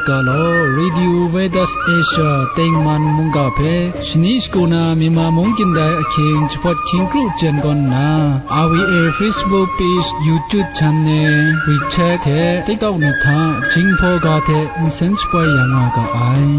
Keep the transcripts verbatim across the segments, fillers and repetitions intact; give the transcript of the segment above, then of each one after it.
Ga law, Radio Veritas Asia tengman mungga hpe shani shagu na Myanmar mung kyin dai ahkying jahpawt hkying kru jen gawn nna, R V A Facebook page, YouTube channel, WeChat hte TikTok ni hta Jinghpaw ga hte nsen shapoi ya nga ga ai.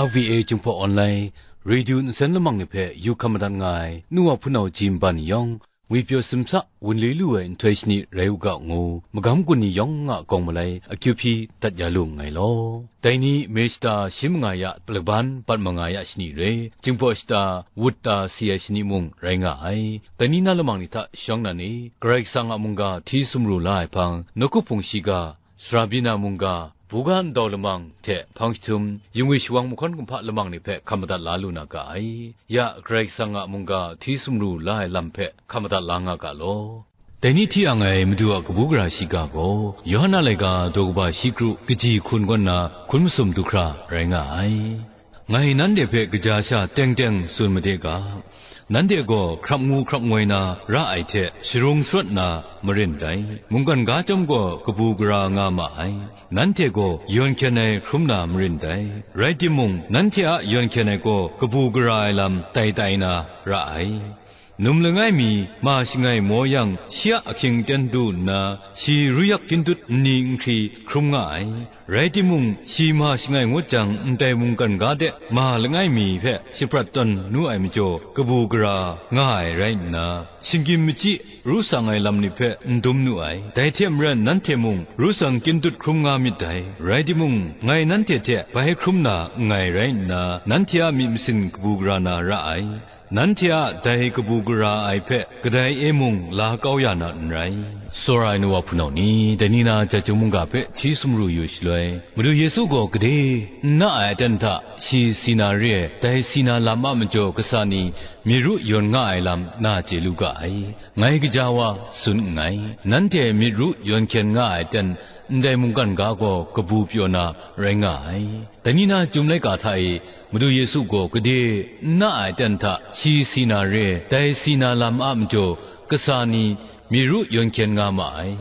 R V A Jinghpaw Online Radio nsen lamang ni hpe yu hkam madat nga ai, nu wa hpunau ji nban ni yawng, ngwipyaw simsa wunli lu ai nhtoi shani rai u ga ngu, magam gun ni yawng a kawng malai akyu hpyi dat ya lu nngai law. Dai ni, Mei shata shi manga ya, laban bat manga ya shani re, Jinghpaw shata wut ta si ai shani mung rai nga ai. Dai ni na lamang ni hta shawng nan e, Karai Kasang a mungga hti sumru la ai hpang, nawku hpung shiga, sara byin na mungga, buga ndau lamang hte hpang jahtum, yingwi shawang mahkawn kumhpa lamang ni hpe hkam madat la lu na ga ai. Ya, Karai Kasang a mungga hti sumru la ai lam hpe hkam madat la nga ga law. Dai ni hti ang ai Madu a kabu gara shiga gaw, Yawhan a laika daw kaba shi kru kaji hkun kaw nna hkun masum du hkra rai nga ai. Ngai nanhte hpe kaja sha teng teng tsun made ga, nanhte gaw hkrap ngu hkrap ngoi na ra ai hte sharung sharawt na marin dai. Mungkan ga chyawm gaw kabu gara nga ma ai. Nanhte gaw yawn hkyen ai hkrum na marin dai. Rai timung, nanhte a yawn hkyen ai gaw kabu gara ai lam tai tai na ra ai. Num langai mi, ma shangai maw yang, shi a ahkying ten du nna, shi ruyak kyindut nni nhkri hkrum nga ai. Rai timung, shi ma shangai ngut jang, ndai mungkan ga de ma langai mi hpe shaprat tawn nu ai majaw, kabu gara nga ai rai nna, shinggyim machyi, ru sang ai lam ni hpe n dum nu ai. Dai hte maren, nanhte mung ru sang kyindut hkrum nga myit dai. Rai timung, ngai nanhte hte bai hkrum na nngai rai nna, nanhte a myit masin kabu gara na ra ai. Nanhte a dai kabu gara ai hpe kadai e mung la kau ya na n rai. Tsawra ai nu wa hpunau ni, dai ni na Jahtum mungga hpe hti sumru yu shaloi, Madu Yesu gaw gade n na ai aten hta shi si na re ai, dai si na lam a majaw kasa ni myit ru yawn nga ai lam na chye lu ga ai. Ngai gaja wa tsun nngai, nanhte myit ru yawn hkyen nga ai aten ndai mungkan ga gaw kabu pyaw na rai nga ai. Dai ni na Chyum laika hta e, Madu Yesu gaw gade n na ai aten hta shi si na re ai, dai si na lam a majaw kasa ni myit ru yawn hkyen nga ma ai.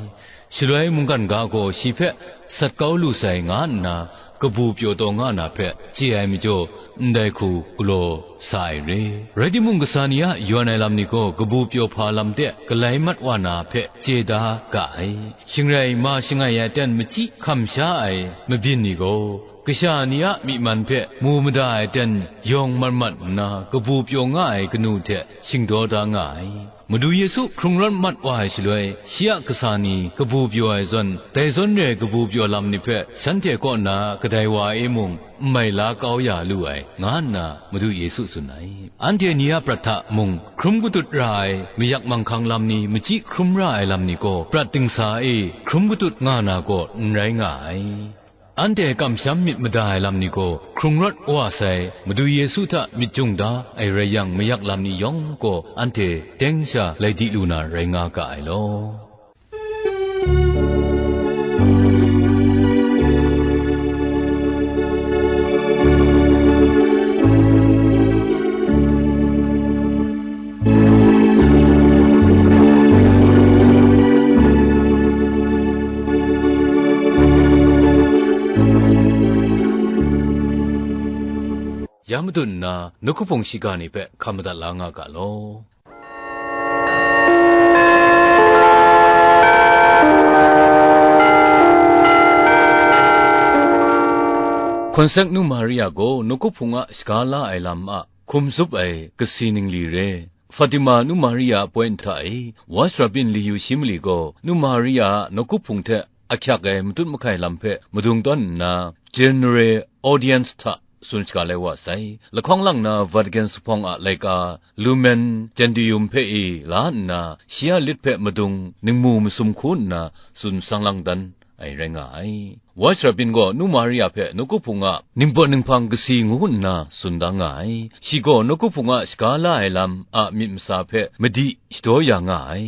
Shaloi mungkan ga gaw shi hpe sat kau lu sai, nga nna kabu pyaw taw nga na hpe chye ai majaw, ndai hku galaw sa ai re. Rai timung, kasa ni a yawn ai lam ni gaw kabu pyaw hpa lam de galai mat wa na hpe chye da ga ai. Shing rai, ma shangai ai aten machyi hkam sha ai mabyin ni gaw, kasha ni a myi man hpe mu mada ai aten yawng mat mat nna, kabu pyaw nga ai kanu hte shingdaw da nga ai. Madu Yesu hkrung rawt mat wa ai shaloi, shi a kasa ni kabu pyaw ai zawn, dai zawn re ai kabu pyaw lam ni hpe shanhte kaw na kadai wa e mung n mai la kau ya lu ai, nga nna Madu Yesu tsun ai. Anhte ni a prat hta mung hkrum katut ra ai mayak manghkang lam ni, machyi hkrum ra ai lam ni gaw, prat dingsa e hkrum katut nga na gaw n rai nga ai. Anhte kamsham myit mada ai lam ni gaw hkrung rawt wa sai, Madu Yesu hta myit jung da ai rai yang, mayak lam ni yawng gaw anhte teng sha lai di lu na rai nga ga ai law. Ya matut nna, nawku hpung shiga ni hpe hkam madat la nga ga law. Hkun sek nu Maria gaw nawku hpung a shaga la ai lam a hkum zup ai kasi ningli re. Fatima nu Maria a poi nhtoi hta e, wa shara byin li yu shi mali gaw, nu Maria a nawku hpung hte ahkyak ai matut mahkai lam hpe madung tawn nna, General Audience hta tsun shaga lai wa sai. Lahkawng lang na Vatican zuphpawng a laika Lumen Gentium hpe e la nna, shi a lit hpe madung ningmu masum hku nna tsun sang lang dan ai rai nga ai. Wa shara byin gaw nu Maria hpe nawku hpung a ningpawt ninghpang kasi ngu nna tsun da nga ai. Shi gaw nawku hpung a shaga la ai lam a myit masa hpe madi shadaw ya nga ai.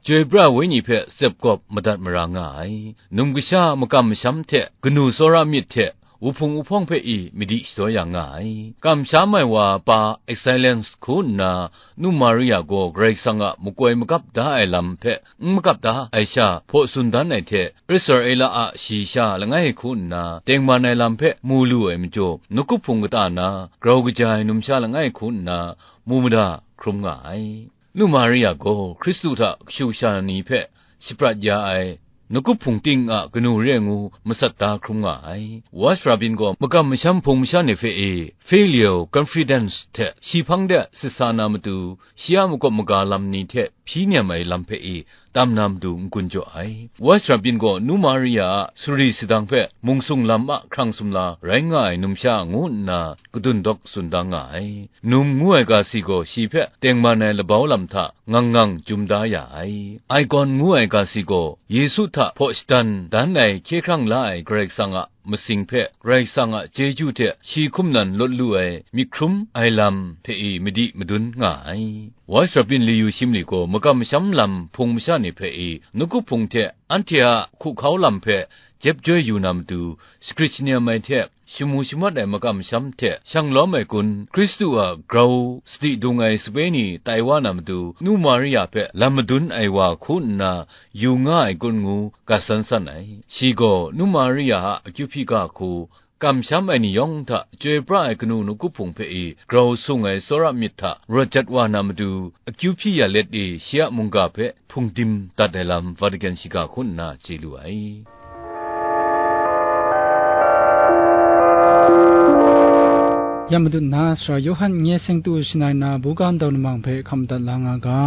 Chyoi pra ai wenyi hpe tsep gawp madat mara nga ai. Numkasha makam masham hte kanu tsawra myit hte wuhpung wuhpawng hpe i madi shadaw ya nga ai. Kamsham ai wa pa excellence hku nna, Nu Maria gaw Karai Kasang a makoi magap da ai lam hpe n magap da ai sha hpaw tsun dan ai hte, Israela a shayi sha langai hku nna tengman ai lam hpe mu lu ai majaw, nawku hpung kata na grau kaja ai numsha langai hku nna mu mada hkrum nga ai. Nu Maria gaw Hkristu hta kashu kasha ni hpe shaprat ya ai, nawku hpung ting a kanu re ngu masat da hkrum nga ai. Watch Rabin gaw makam masham hpung masha ni hpe e filial confidence hte shi hpang de sit sa na matu, shi a makawp maga lam ni hte hpyi nem ai lam hpe e tam na matu n-gun jaw ai. Watch Rabin gaw Nu Maria a suri sadang hpe mungsung lam a hkrang sumla rai nga ai numsha ngu nna kadun dawk tsun da nga ai. Num ngu ai ga si gaw shi hpe tengman ai labau lam hta ngang ngang jum da ya ai. Aikon ngu ai ga si gaw Yesu hta hpaw shadan dan ai hkye hkrang la ai Karai Kasang a masing hpe Karai Kasang a chyeju hte shi hkum nan lawt lu ai myit hkrum ai lam hpe i madi madun nga ai. Watch Rabin layu shim li gaw makam masham lam hpung masha ni hpe i nawku hpung hte anhte a hkuhkau lam hpe jep joi yu na matu, sakrit shanem ai hte shamu shamawt ai makam masham hte shang lawm ai kun, Hkristu a grau sadi dung ai sape ni tai wa na matu, Nu Maria hpe lam madun ai wa hku nna yu nga ai kun ngu gat san san ai. Shi gaw Nu Maria a akyu hpyi ga hku, kamsham ai ni yawng hta chyoi pra ai kanu nawku hpung hpe i grau sung ai tsawra myit hta rawt jat wa na matu, akyu hpyi ya let e shi a mungga hpe hpungdim dat ai lam Vatican shiga hku nna chye lu ai. Ya madun na, Sara Yawhan nye seng tu shanai na buga ndau lamang hpe hkam dat la nga ga.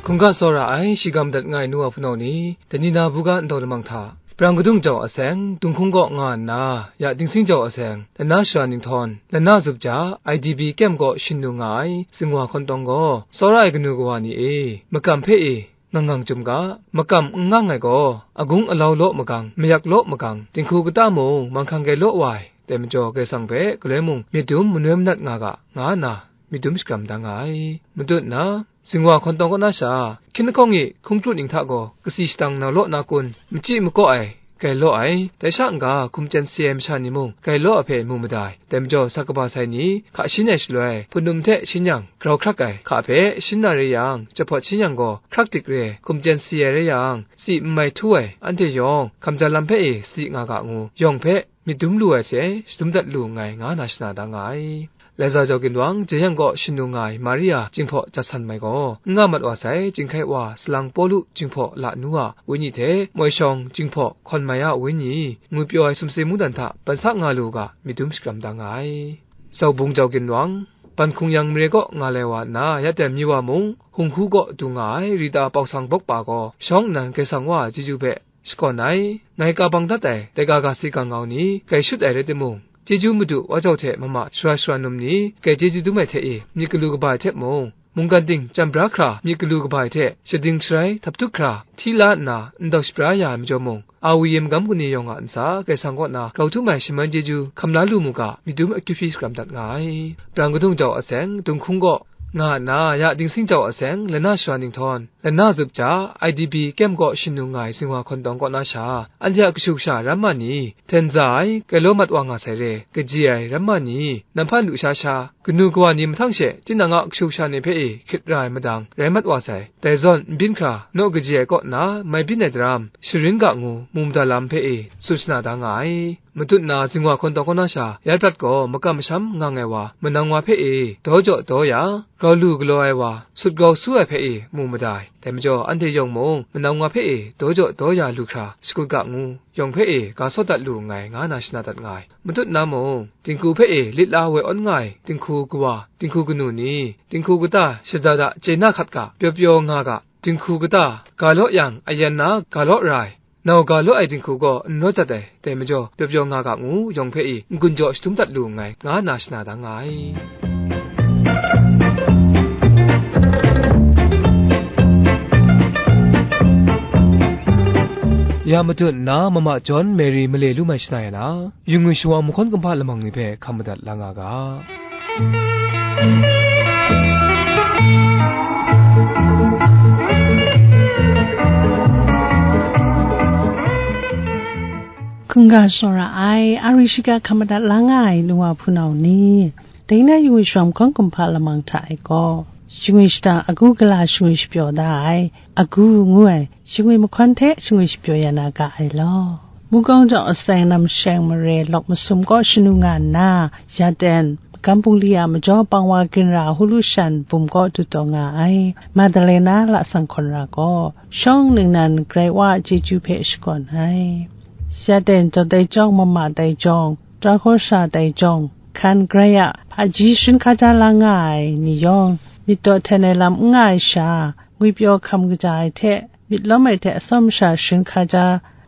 Hkungga tsawra ai, shigam dat nga ai nu wa hpunau ni, dai ni na buga ndau lamang hta, Brang kadung jau aseng, Dunghkung kaw nga nna, ya Dingsing jau aseng, lana shara ninghtawn, lana zup ja, I D P kem kaw shin lu nga ai, Tsinghwa hkawntawng gaw, tsawra ai kanu kawa ni e, makam hpe e, ngang ngang chyum ga, makam n ngang ai gaw, agung alau law magang, mayak law magang, dinghku kata mung, manghkang gai law wa ai, dai majaw Karai Kasang hpe galoi mung myit dum manoi manat nga ga, nga nna, myit dum shakram da nga ai. Matut nna, Tsinghwa hkawntawng kaw na sha, hkying lahkawng e hkungkru ning hta gaw kasi shadang nau law na kun, machyi makaw ai, grai law ai, dai sha n-ga hkum chyen si ai masha ni mung grai law ai hpe mu mada ai. Dai majaw sa kaba sai ni, hka shin ai shaloi, hpunum hte shin yang grau hkrak ai, hka hpe shin na re yang, jahpawt shin yang gaw hkrak dik re, hkum chyen si ai re yang, tsi n mai htu ai, anhte yawng hkamja lam hpe e sadi nga ga ngu, yawng hpe myit dum lu ai hte shadum dat lu nngai, nga na shana da nga ai. Laiza jau ginwang, jeyang kaw shin lu nga ai Maria Jinghpaw Jasan mai gaw, n nga mat wa sai, Chyinghkai wa salang Pawlu Jinghpaw lanu a wenyi hte moi shawng Jinghpaw hkawn mai a wenyi, ngwi pyaw ai sumsing mungdan hta ban sa nga lu u ga, myit dum shakram da nga ai. Zaubung jau ginwang, ban hkung yang mare kaw nga lai wa nna, ya ten mi wa mung, hung hku kaw du nga ai Rita Pauk Sang Bawk Pa gaw, shawng nnan Karai Kasang wa chyeju hpe shakawn ai, ngai ka bang dat ai, dai ga ga si ga ngau ni, grai shut ai rai timung, chyeju Madu wa jau hte mama sara sara num ni, grai chyeju dum ai hte e, myit galu kaba ai hte mung, mungkan ting chyam bra hkra myit galu kaba ai hte, shading sharai htaphtuk hkra hti la nna, ndau shabra ya ai majaw mung, a wi yim gam kani yawng a ntsa, Karai Kasang kaw na grau htum ai shaman chyeju hkam la lu mu ga, myit dum akyu hpyi shakram dat nga ai. Brang kadung jau aseng, Dunghkung kaw nga nna, ya Dingsing jau aseng, lana shara ninghtawn, lana zup ja, I D P kem kaw shin lu nga ai Tsinghwa hkawntawng kaw na sha, anhte a kashu kasha ramma ni, hten za ai, grai law mat wa nga sai re, kaji ai ramma ni, nam hpan lu sha sha, kanu kawa ni mahtang she, tinang a kashu kasha ni hpe e hkrit ra ai madang, rai mat wa sai. Dai zawn, n byin hkra, naw kaji ai kaw na, mai byin ai daram, sharin ga ngu, mu mada lam hpe e, tsun shana da nga ai. Matut na Tsinghwa hkawntawng kaw na sha, ya prat gaw makam masham ngang ai wa, manang wa hpe e, daw jaw daw ya, grau lu galaw ai wa, sut grau su ai hpe e, mu mada ai. Dai majaw, anhte yawng mung, manang wa hpe e, daw jaw daw ya lu hkra, shakut ga ngu, yawng hpe e, ga sawt dat lu nngai, nga na shana dat nga ai. Matut na mung, dinghku hpe e, lit la woi awn nga ai, dinghku kawa, dinghku kanu ni, dinghku kata, shada da, chye na hkat ga, pyaw pyaw nga ga, dinghku kata, ga law yang, ayan na, ga law ra ai, nau ga law ai dinghku gaw n rawt jat ai, dai majaw, pyaw pyaw nga ga ngu, yawng hpe i n-gun jaw shadum dat lu nngai, nga na shana da nga ai. Ya matut nna, Mama John Mary male lu mai shana ya na, yu ngwi shawa mahkawn kumhpa lamang ni hpe hkam madat la nga ga. Hkungga tsawra ai, a ri shiga hkam madat la nga ai, nu wa hpunau ni, dai na yu ngwi shawa mahkawn kumhpa lamang hta e gaw, yu ngwi shadang agu gala shangwi shapyaw da ai, agu ngu ai, shangwi mahkawn hte shangwi shapyaw ya na ga ai law. Mukau jau aseng namsheng mare lawk masum kaw shanu nga nna, ya ten, magam bungli a majaw pangwa ginra hulu shan bum kaw du taw nga ai, Madalena lasang hkawn ra gaw, shawng ningnan Karai Wa a chyeju hpe shakawn ai. Ya ten, jau tai jawng, mama tai jawng, tara hkaw sha tai jawng, hkan Karai a hpaji sharin hkaja la nga ai ni yawng, myit daw hten ai lam n nga ai sha, ngwipyaw hkam kaja ai hte, myit lawm ai hte atsawm sha sharin hkaja,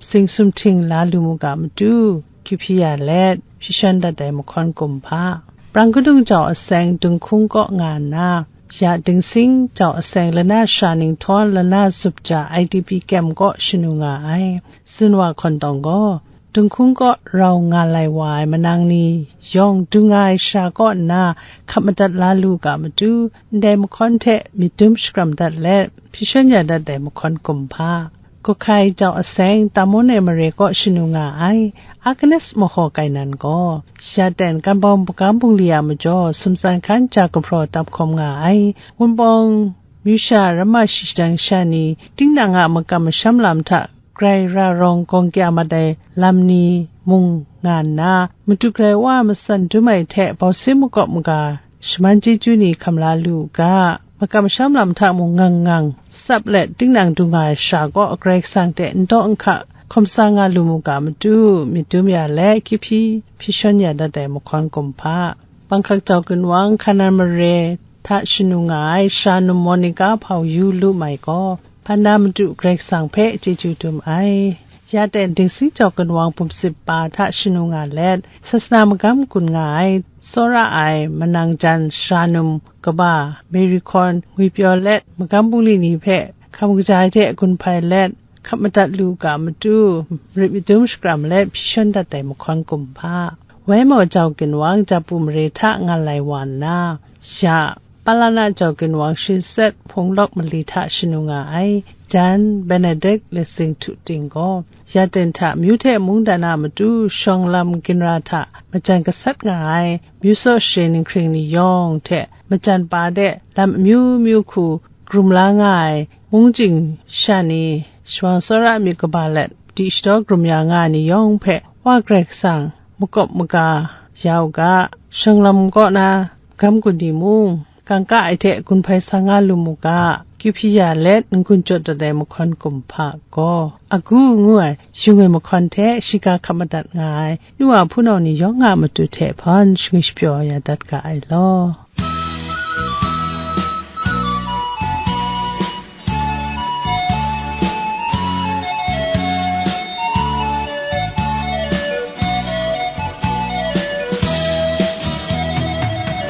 sing sumhting la lu mu ga matu, kyu hpyi ya let, hpyi shawn dat ai mahkawn kumhpa. Prang kadung jau aseng Dinghkung kaw nga nna, ya Dingsing jau aseng lana sha ninghtawng lana zup ja I D P kem kaw shanu nga ai. Tsun wa hkawn tawng gaw, Dinghkung kaw rau nga lai wa ai manang ni yawng du nga ai sha kaw nna hkap madat la lu ga matu, ndai mahkawn hte myit dum shakram dat let, hpyi shawn ya dat ai mahkawn kumhpa. Kawhkai jau aseng Tamon ai mare kaw shanu nga ai Agnes mahaw kainan gaw, ya ten Kanbawng magam bungli a majaw sumtsan hkan ja kahpraw tap hkawm nga ai Wunpawng Myu sha ramma shi shadang sha ni, tinang a makam masham lam hta grai ra rawng gawng kya mat ai lam ni mung nga nna, Madu Karai Wa a matsan dum ai hte bausin makawp maga shaman chyeju ni hkam la lu u ga, makam masham lam hta mung ngang ngang tsap let tinang du nga ai sha kaw Karai Kasang hte n daw n hka hkawm sa nga lu mu ga matu, myit dum ya let, kyu hpyi hpyi shawn ya dat ai mahkawn kumhpa. Panghkak jau ginwang Hkanan mare hta shanu nga ai Shanum Monica hpau yu lu mai gaw, hpan na Madu Karai Kasang hpe chyeju dum ai. Ya ten Dingsing jau ginwang bum sip pa hta shanu nga let, sasana magam gun nga ai, tsawra ai manang jan Shanum kaba Mary Hkawn ngwipyaw let, magam bungli ni hpe hkam kaja ai hte gun hpai let, hkap madat lu ga matu, marit madum shakram let hpyi shawn dat ai mahkawn kumhpa. Wai maw jau ginwang Japu mare hta nga lai wa nna, ya, Palana jau ginwang shinset hpung lawk mali hta shanu nga ai, jan Benedict Lessing Htu Ting gaw, ya ten hta myu hte mungdan a matu shawng lam ginra hta majan gasat nga ai, myu tsaw share ninghkring ni yawng hte majan pa de lam amyu myu hku, krum la nga ai mungchying sha ni, shawang tsawra myit kaba let, di shadaw krum ya nga ai ni yawng hpe, Wa Karai Kasang makawp maga ya u ga, shawng lam kaw na gam gun ni mung, kangka ai hte gun hpai sa nga lu mu ga, kyu hpyi ya let n-gun jaw dat ai mahkawn kumhpa gaw, agu ngu ai, yung ai mahkawn hte shiga hkap madat nga ai, nu wa hpunau ni yawng a matu hte hpan shangwi shapyaw ya dat ga ai law.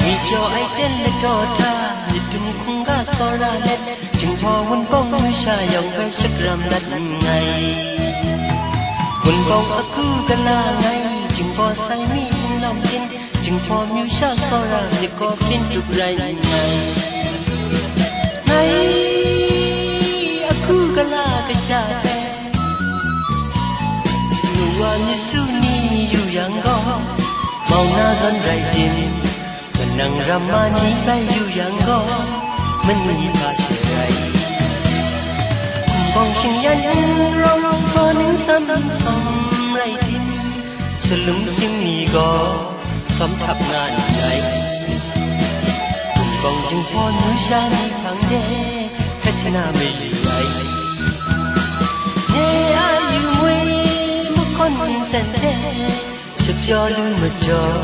Ngwi pyaw ai ten ladaw hta, myit dum hkungga tsawra let, Jinghpaw Wunpawng myu sha yawng hpe shakram dat nngai. Wunpawng aku gala ngai, Jinghpaw sai mi n lawm tin, Jinghpaw myu sha tsawra myit gaw hpyin tup rai nngai. Ngai aku gala kasha hpe, nu wa myit su ni yu yang gaw, mau na zawn rai tim, kanang ramma ni bai yu yang gaw, mani hpa shi rai. Hkumbawng shingyan n rawng hkaw ningsam sawm rai tim, salum sing ni gaw, tsawm htap nga nngai. Hkumbawng Jinghpaw nu sha ni hpang de, hkachana mayu ai. Nye a yu ngwi mahkawn nsen de, shapyaw lu majaw,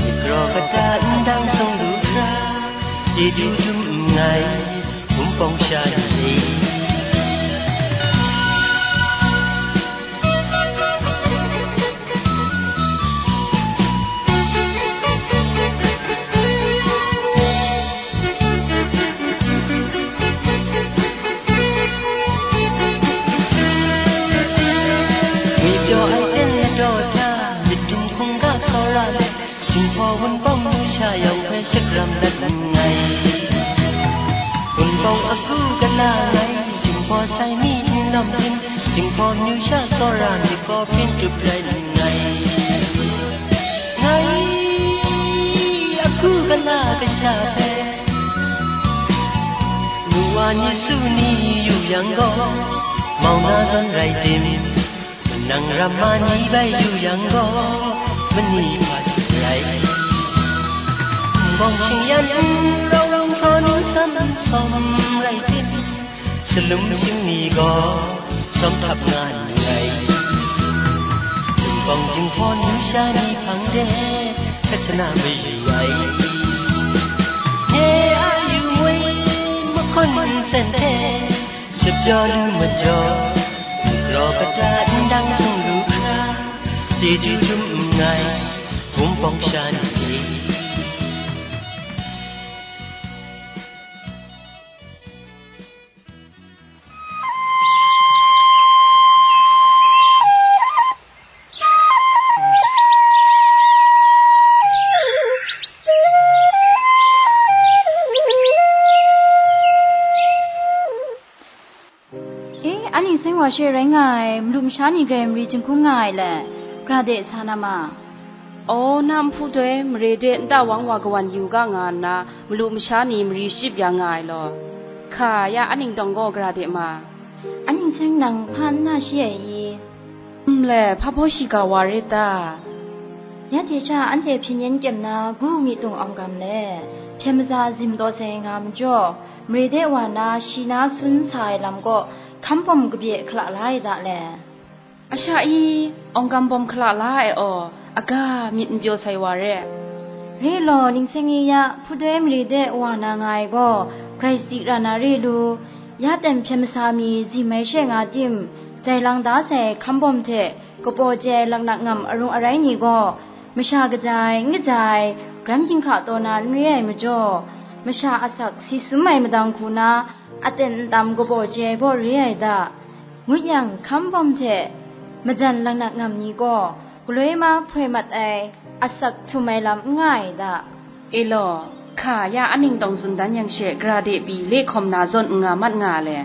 myit raw kata ndang sung lu hkra, chyeju dum nngai, Wunpawng sha ni. Jinghpaw myu sha tsawra myit gaw hpyen tup rai nngai. Ngai a hku gala kasha hpe, nu wa ni su ni yu yang gaw, mau na zawn rai tim, manang ramma ni bai yu yang gaw, mani hpa shut rai. Nbawng shingyan n rawng htawn n sam n sawm rai tim, salum shing ni gaw sawm hkap nga nngai. Nbawng jinghpaw nu sha ni hpang de, hkrat shana mayu ai. Nye a yu ngwi mahkawn nsen hte, shapyaw lu majaw, graw kata ndang sung lu hkra, chyeju htum nngai, Wunpawng sha ni. E, anhte seng wa she rai nga ai, malu masha ni grai mari jinghkung nga ai le, gara de sa na ma? Aw, na nhpu doi mare de nta wang wa kawan yu ga nga nna, malu masha ni mari shachyip ya nga ai law. Hka ya, anhte dawng gaw gara de ma? Anhte seng nang hpa n na shi ai i? N le, hpa baw shiga wa rit ta? Ya hte sha anhte hpyen yen kyem na gu mi tung awng gam le, hpyen maza zim taw sai nga majaw, mare de wa na shi na sun sa ai lam kaw hkam bawm kabye hkala la ai da le. A sha i, awng gam bawm hkala la ai aw, aga myit n pyaw sai wa re. Re law, ningseng e ya, hpudoi mare de wa na nga ai gaw, grai sadi ra na re lu, ya ten hpyen masa mi zim ai she nga tim, jai lang da sai hkam bawm hte, kabaw chye ai laknak ngam arung arai ni gaw, masha kaja ai, n kaja ai, garam ginhka taw na n re ai majaw, masha asak si sum ai madang hku na, aten ntam kabaw chye ai baw re ai da, ngut yang, hkam bawm hte majan laknak ngam ni gaw, galoi ma hpoi mat ai, asak htum ai lam n nga ai da. E law, hka ya, anhte dawng tsun dan yang she, gara de pyi le hkawm na zawn n nga mat nga le,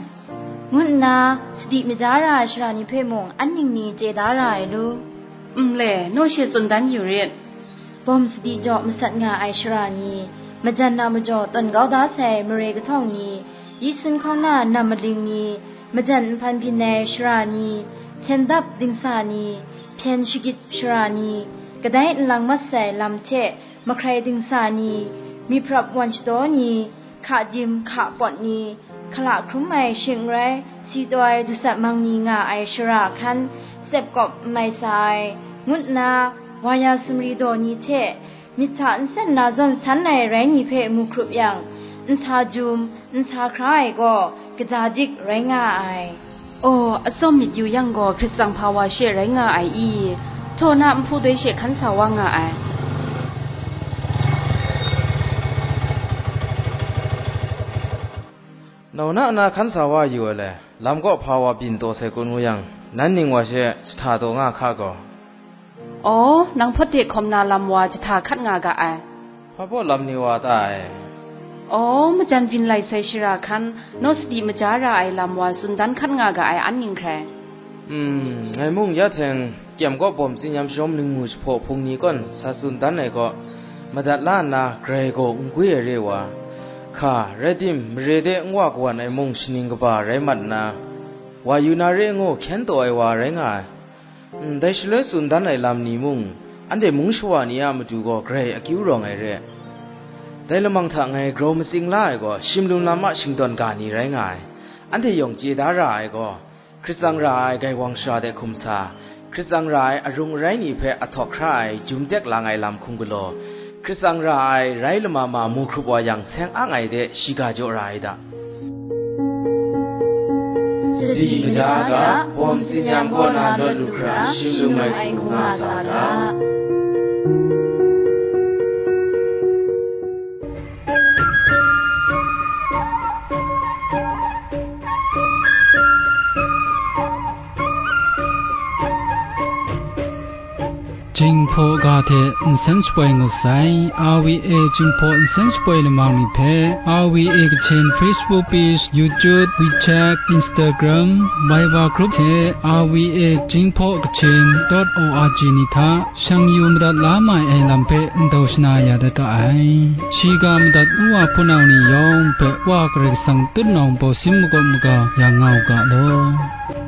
ngu nna, sadi maja ra ai sara ni hpe mung, an ning ni chye da ra ai lu? N le, naw she tsun dan yu rit. Bawm sadi jaw masat nga ai sara ni, majan na majaw tawn kau da sai mare kahtawng ni, yi sun hkauna nam maling ni, majan nhpan byin ai sara ni, hpyen dap dingsa ni, hpyen shagit sara ni, kadai nlang mat sai lam hte mahkrai dingsa ni, myit prap wan shadaw ni, hka dim hka pawt ni, hkala hkrum ai shing n rai, si taw ai dusat mang ni nga ai sara hkan, tsep kawp n mai sa ai, ngu nna, wa ya sumri daw ni hte, myit hta nsen na zawn san ai rai ni hpe mu hkrup yang, nsa jum, nsa hkra ai gaw, kaja dik rai nga ai. Aw, atsawm myit yu yang gaw, hkrit tsang hpa wa she rai nga ai i? Htaw na nhpu doi she hkan sa wa nga ai. Nau na na hkan sa wa yu ai le, lam kaw hpa wa byin taw sai kun ngu yang, nan ning wa she jahta taw nga hka gaw. Aw, nang hpawt de hkawm na lam wa jahta hkat nga ga ai. Hpa baw lam ni wa ta ai? Aw, majan byin lai sai shara hkan, naw sadi maja ra ai lam wa tsun dan hkat nga ga ai an ning hkrai. Hmm, ngai mung ya hteng, kyem kaw bawm tsinyam shawm lingmu jahpaw hpung ni kawn sa tsun dan ai kaw, madat la nna grai gaw n gwi ai re wa, hka, rai tim, mare de n wa kawan ai mung shaning kaba rai mat nna, wa yu na re ngu hkyen taw ai wa rai nga ai. Ndai shaloi tsun dan ai lam ni mung, anhte mung shawa ni a matu gaw grai akyu rawng ai re. Dai lamang hta ngai grau matsing la ai gaw, shimlum lam a shingtawn ga ni rai nga ai. Anhte yawng chye da ra ai gaw, hkrit tsang ra ai gaiwang shara de hkum sa, hkrit tsang ra ai arung arai ni hpe ahtawk hkra ai jum tek lang ai lam hkum galaw, hkrit tsang ra ai rai lama ma mu hkrup wa yang, seng ang ai de shiga jaw ra ai da. Sadi maja ga, bawm tsinyam kaw na lawt lu hkra, shim lu mai hku nga sa ga. Jinghpaw ga hte nsen shapoi ngut sai. R V A Jinghpaw nsen shapoi lamang ni hpe R V A Kachin Facebook page, YouTube, WeChat, Instagram, Viber group hte R V A Jinghpaw Kachin dot O R G ni hta shang yu madat la mai ai lam hpe ndau shana ya dat ga ai. Shiga madat nu wa hpunau ni yawng hpe Wa Karai Kasang tutnawng bawsin makawp maga ya nga u ga law.